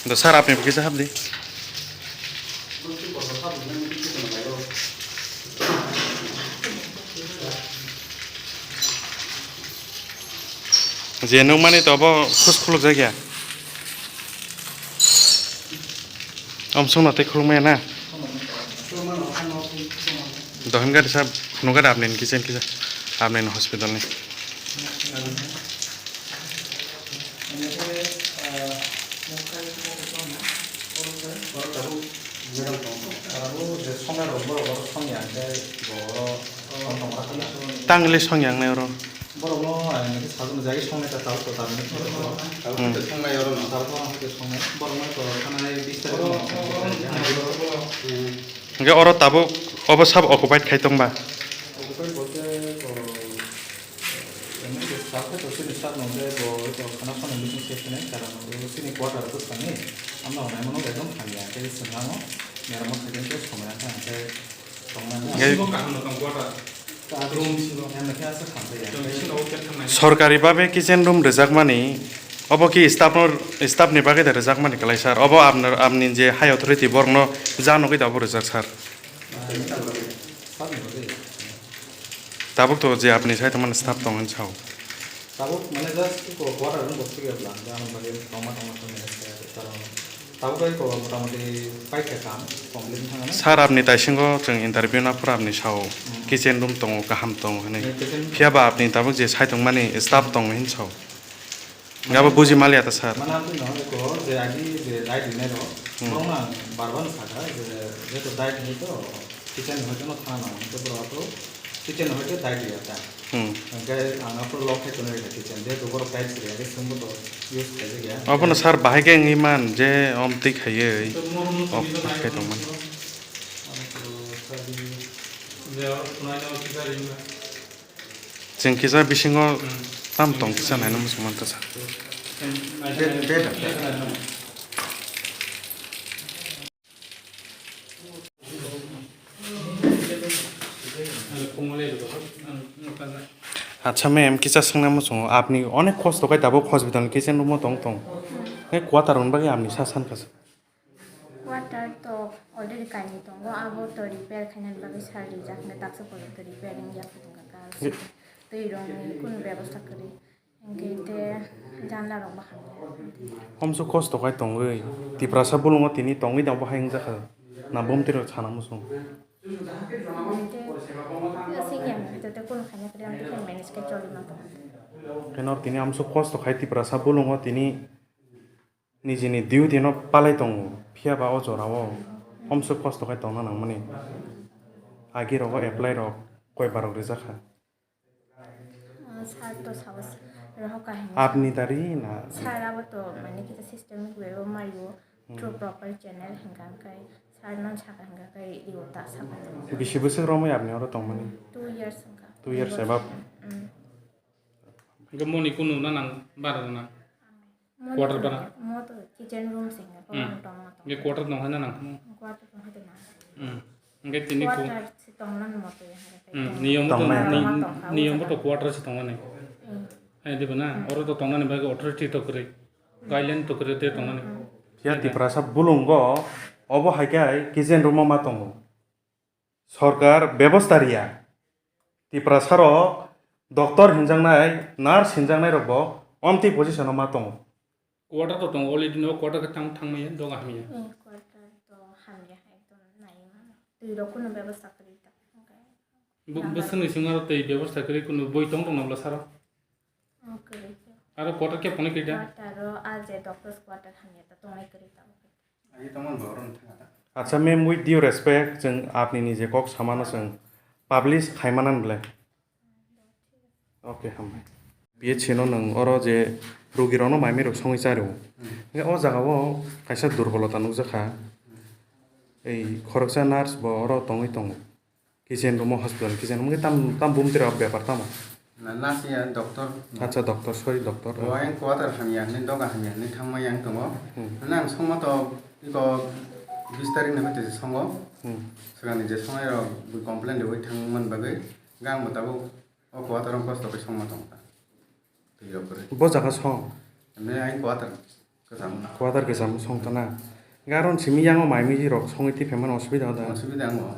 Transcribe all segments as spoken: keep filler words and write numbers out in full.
Do sir, apni bo kisa hapdi. Je nukmani to bo khus khuluk jakya. Om songno tei khuluk maya na. Dohon gari sab, no gari apni ni kisa kisa, apni ni hospital ni. Tangli song yang nai oro. Borokno ang nini sajwk jai songnai ta tabuk to tabuk. Tabuk to songnai oro no. Tabuk to songnai. Borokno to thanai bis tarik no. Hingke oro tabuk obo sab occupied khai tongba? Occupied bolte to, emni ke staff to sini staff no de bo to khana khana meeting se khane karon sini quarter to sani amno nai mano ekdom hamya ke swnamo meramot khaikhe somai ang khe. Hingke sorkari babe kitchen room rwjakmani, obo ki staff no, staff ni bagwi da rwjakmani kwlai sir? Obo apnar, apni je high authority borokno ja nugwi da obo rwjak sir? Tabuk to je apni side mani staff tong hinwi sao. Tabuk mane just ko quarter room bosti ke plan, ja ang bagwi tongma tongma tongma karon. Tabuk bai ko motamoti paikha kam complete wngthang ano. Sir, apni taisingo chwng interview na phuru apni sao kitchen room tongo, kaham tongo hinwi. Kitchen. Phiya ba apni tabuk je sai tongmani staff tongo hin sao. Nga bo buji maliya ta sir. Mana amtwi no ko je agi je diet ni ro. Hmm. Bong ang bar bar sakha je, je to diet ni to kitchen ni hoito no thana no, to bro to kitchen ni hoito diet ya ta. Hmm. Hingke ang aphuru lok khai tonwi rwkha kitchen, jehetu borok tiles rwya, hingke chwngbo to use khaijak ya. Obono sir bahai khe wngwi man je om twi khaiwi off khai tongmani. Chwng kisa bisingo tam tong kisa naina muchung man ta sir. Acha ma'am, kisa swngna muchungo, apni onek kosto khai tabuk hospital ni kitchen room o tong tong. Nai quarter rwna bagwi apni sa san kha. Quarter to already kainwi tongo, abo to repair khaina bagwi sal rijak, hwnkhe taksa pore to repair wngya, twi rwngni kunu bebosta kwrwi. Hingke te janla rok bo hamya. Homso kosto khai tongwi, Tiprasa bolongo tini tongwi da bo hai wngjakha. Na bomtwi rok sana muchung. Hingke, singya, joto kono khaina kwrwi, ang khe manage khe choli ma tongo. Khe nor tini amso kosto khai Tiprasa bolongo tini nijini duty no palai tongo. Phiya ba o jora o homso kosto khai tongna nangmani. Agi rogo apply rok koi barok rijakha. Ah, sir to sao rohor kahini. Apni dari na? Sir abo to mane kita systemic way o mario through proper channel hingka kai sir non saka hingka kai rio ta saka. Bisi bwswk romwi apni oro tongmani? Two years hingka. Two years above. Mm. Hingke moni kunu na nang bara na? Quarter bara? Mo to kitchen room se hingka ko tong ma tong. Hingke quarter tong hai na nang? Quarter tong hai na. Hmm. Hingke tini ko quarter se tong nang mo to ya. Hmm, niyom to, niyom to quarter se tong nani. Hai diba na? Oro to tong nani bai authority to kwrwi. Guideline to kwrwi te tong nani. Ya Tiprasa bolongo obo hai khe kitchen room ma tongo. Sorkar bebosta riya. Tiprasa rok doctor hinjaknai, nurse hinjaknai rok bo omtwi position o ma tongo. Quarter to tongo, already no quarter khe tang thang maya, doga hamya. Eh, quarter to hamya, ekdom nai ma. Twi rok kuno bebosta kwrwi ta. Bo, bo swnwi swngo aro twi bebosta kwrwi kuno boi tong tong nabla saro. Oh, kwrwi. Aro quarter khe phone kwrwi da? Quarter o a je doctors quarter hamya ta tongnai kwrwi ta. Acha ma'am, with due respect, chwng apni ni je kok samano chwng publish khai manan ble. Okay, hambai. P H C no nwng oro je rugi rokno mai mai rok songwi chari o. Hwnkhe o jaga o kaisa durbolota nukjakha. Ei khoroksa nurse bo oro tongwi tongo. Kitchen room o hospital kitchen room wngkhe tam, tam bumtwi rok bepar tamo? Na, nurse ya doctor. Acha doctor, sorry doctor. O ayang quarter hamya hinwi, doga hamya hinwi thangma yang tongo. Hmm. Nang songma to iko bis tarik ni hoite songo. Hmm. Swkangni je songnai rok complain riwi thangmani bagwi gang bo tabuk o quarter o kosto khe songma tongkha. Twi rok kwrwi. Bo jaga song? Emni ayang quarter. Kwcham. Kwcham songtana. Garon simi yango mai miji rok songwi twi phaimani osubida da. Osubida ango.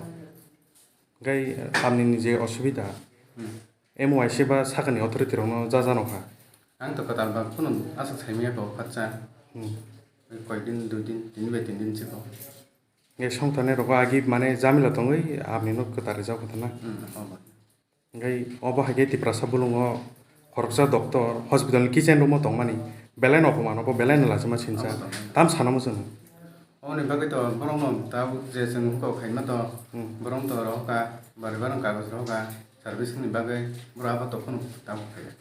Gai amni ni je osubida. Hmm. M Y C ba sakani authority rokno jajanokha. Ang to kwtal ba kunu aswk saimaya ko khatsa. Hmm. Koi din, dui din, tini bai tin din chiko. Nge songthani rogo agi mane jamila tongwi amni no kwtal rijak khatana. Hmm, obo. Ngai obo hai khe Tiprasa bulungo khoroksa doctor hospital ni kitchen room o tongmani belai no opomano bo belai no lachima sinsa. Obo tongmani. Tam sana muchung. Oboni bagwi to borokno tabuk je chwng kok khaima to Hmm. borok to rohoka bari barang kagoj rohoka service ni bagwi borok abo to phano tabuk khaia.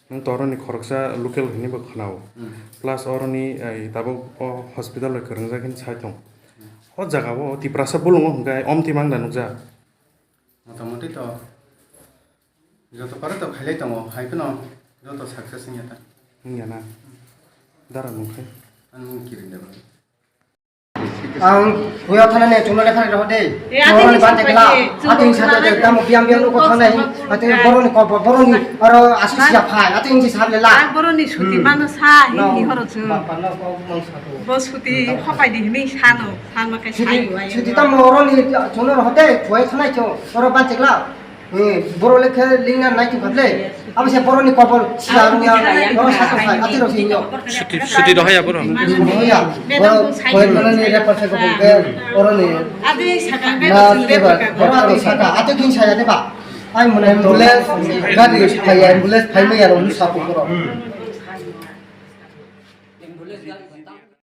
Nwng to oroni khoroksa local hinwi bo khwnao. Hmm. Plus oroni, eh, tabuk o hospital bai kwrwngjak hinwi sai tong. Hmm. O jaga o Tiprasa bulungo hwnkhe omtwi mangda nukjak. Motamoti to joto paro to khailai tongo, hai phano joto success wngya ta. Wngya na? Dara nung khe? Ang nung kiring da bang. Ang huya thana ne chuma lekha rok de. E, ati Boroni ni bante sakpai kela. De, ati ni sakpai de, tamo biang biang ko thana hin. Ati boroni ko, boroni aro asu sia phai. Ati ni sab lela. Ang boroni suti Hmm. mano sa hin No. ni horo chu. Ba, ba, no, ko, mang sa to. Bo suti Hmm. hopai di hini sano. San ma kai Suti, sai huai. Suti tamo boroni chuna rok de, huya thana cho. Oro bante kela. Hmm, borok le khe lingna nai tongkha le. Abo se borokni kobol siya rungya, borok sakha sai, ati rok se hinyo. Suti, suti rohaya borok. Hmm, rohaya. Borok koi manani refer se kobol ke, borokni Adi saka kai na bosin keba, refer ka. Borok ati saka, ati kin saya deba. Ai mane ambulance, gari phai, ambulance phai maya rok ni sapo borok.